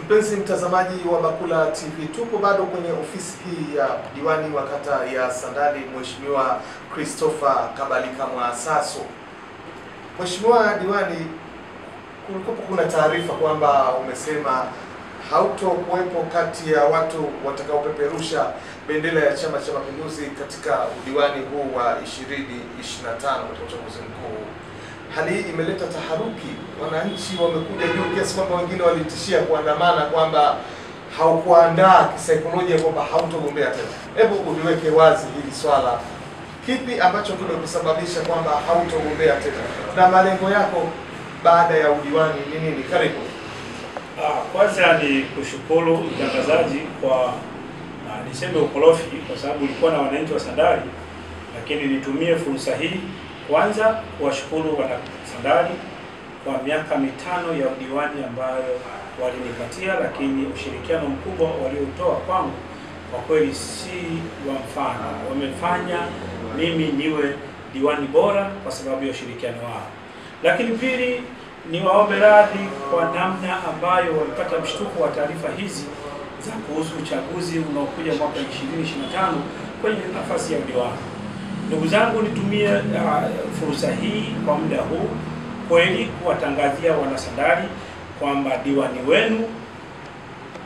Mpenzi mtazamaji wa Bakula TV, tupo bado kwenye ofisi hii ya diwani wa kata ya Sandali, Mheshimiwa Christopher Kabalika Mwasaso. Mheshimiwa diwani, kulikuwa kuna taarifa kwamba umesema hautokuwepo kati ya watu watakaopeperusha bendera ya Chama cha Mapinduzi katika udiwani huu wa 2025 katika uchaguzi mkuu. Hali hii imeleta taharuki, wananchi wamekuja juu kiasi kwamba wengine walitishia kuandamana kwamba haukuandaa kisaikolojia kwamba hautogombea tena. Hebu uliweke wazi hili swala, kipi ambacho kimekusababisha kwamba hautogombea tena na malengo yako baada ya udiwani ni nini? Karibu. Kwanza ni kushukuru mtangazaji kwa niseme ukorofi, kwa sababu ulikuwa na wananchi wa Sandali, lakini nitumie fursa hii kwanza kuwashukuru wana Sandali kwa miaka 5 ya udiwani ambayo walinipatia, lakini ushirikiano mkubwa waliotoa kwangu kwa kweli si wa mfano. Wamefanya mimi niwe diwani bora kwa sababu ya ushirikiano wao. Lakini pili, niwaombe radhi kwa namna ambayo walipata mshtuko wa taarifa hizi za kuhusu uchaguzi unaokuja mwaka 2025 kwenye nafasi ya udiwani. Ndugu zangu, nitumie fursa hii kwa muda huu kweli kuwatangazia wanasandali kwamba diwani wenu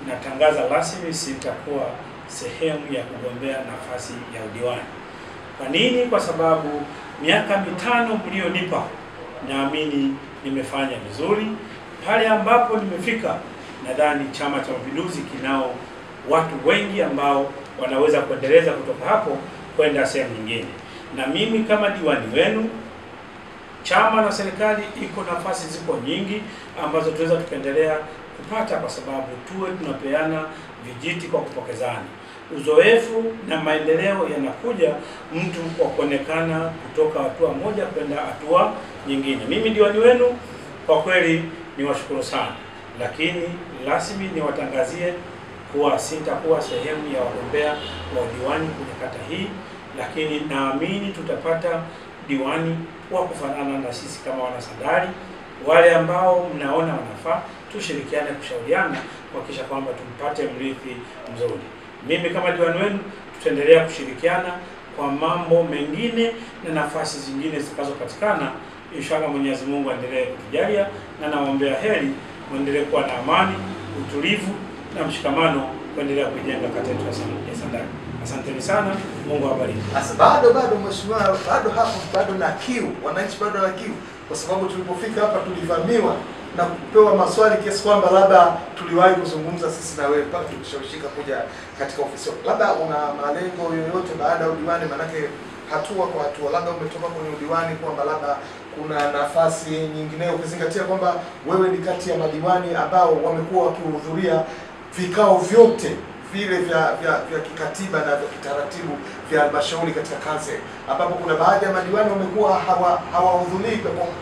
natangaza rasmi sitakuwa sehemu ya kugombea nafasi ya udiwani. Kwa nini? Kwa sababu miaka 5 mlionipa naamini nimefanya vizuri. Pale ambapo nimefika, nadhani Chama cha Mapinduzi kinao watu wengi ambao wanaweza kuendeleza kutoka hapo kwenda sehemu nyingine. Na mimi kama diwani wenu, chama na serikali iko nafasi ziko nyingi ambazo tunaweza tukaendelea kupata, kwa sababu tuwe tunapeana vijiti kwa kupokezana. Uzoefu na maendeleo yanakuja mtu kwa kuonekana kutoka hatua moja kwenda hatua nyingine. Mimi diwani wenu kwa kweli niwashukuru sana, lakini rasmi niwatangazie kuwa sitakuwa sehemu ya wagombea wa diwani kwenye kata hii, lakini naamini tutapata diwani wa kufanana na sisi kama wanasandali. Wale ambao mnaona wanafaa, tushirikiane kushauriana kuhakikisha kwamba tumpate mrithi mzuri. Mimi kama diwani wenu tutaendelea kushirikiana kwa mambo mengine na nafasi zingine zitakazopatikana. Inshallah Mwenyezi Mungu aendelee kutujalia, na nawaombea heri, muendelee kuwa na amani, utulivu na mshikamano kuendelea kujenga kata yetu ya Sandali. Asanteni sana, Mungu awabariki. Asa bado mheshimiwa, bado hapo bado na kiu, wananchi bado na kiu, kwa sababu tulipofika hapa tulivamiwa na kupewa maswali kiasi kwamba labda tuliwahi kuzungumza sisi na wewe mpaka tulishawishika kuja katika ofisi yako. Labda una malengo yoyote baada ya udiwani? Manake hatua kwa hatua, labda umetoka kwenye udiwani kwamba labda kuna nafasi nyingineyo, ukizingatia kwamba wewe ni kati ya madiwani ambao wamekuwa wakihudhuria vikao vyote vile vya kikatiba na vya kitaratibu vya halmashauri katika kanse, ambapo kuna baadhi ya madiwani wamekuwa hawahudhurii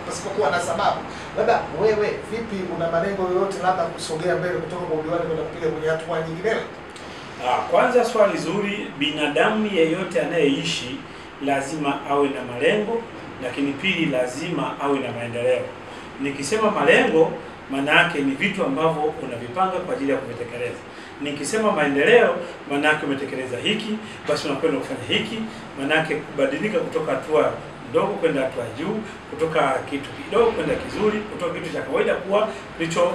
pasipokuwa na sababu. Labda wewe vipi, una malengo yoyote labda kusogea mbele kutoka kwa udiwani kwenda kupiga kwenye hatua nyingineyo? Kwanza swali zuri. Binadamu yeyote anayeishi lazima awe na malengo, lakini pili lazima awe na maendeleo. Nikisema malengo, maana yake ni vitu ambavyo unavipanga kwa ajili ya kuvitekeleza. Nikisema maendeleo, maana yake umetekeleza hiki, basi unakwenda kufanya hiki, maana yake kubadilika kutoka hatua ndogo kwenda hatua juu, kutoka kitu kidogo kwenda kizuri, kutoka kitu cha kawaida kuwa kilicho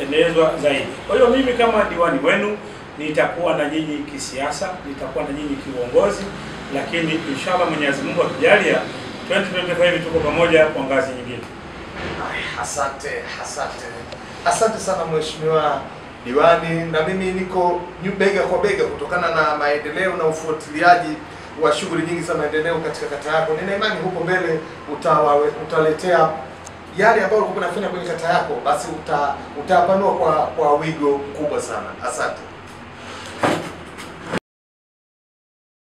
endelezwa zaidi. Kwa hiyo mimi kama diwani wenu nitakuwa na nyinyi kisiasa, nitakuwa na nyinyi kiuongozi, lakini inshallah Mwenyezi Mungu akijalia 2025 tuko pamoja kwa ngazi nyingine. Asante, asante. Asante sana mheshimiwa diwani, na mimi niko bega kwa bega kutokana na maendeleo na ufuatiliaji wa shughuli nyingi za maendeleo katika kata yako. Nina imani huko mbele utaletea yale ambayo ulikuwa unafanya kwenye kata yako, basi utapanua kwa wigo mkubwa sana. Asante.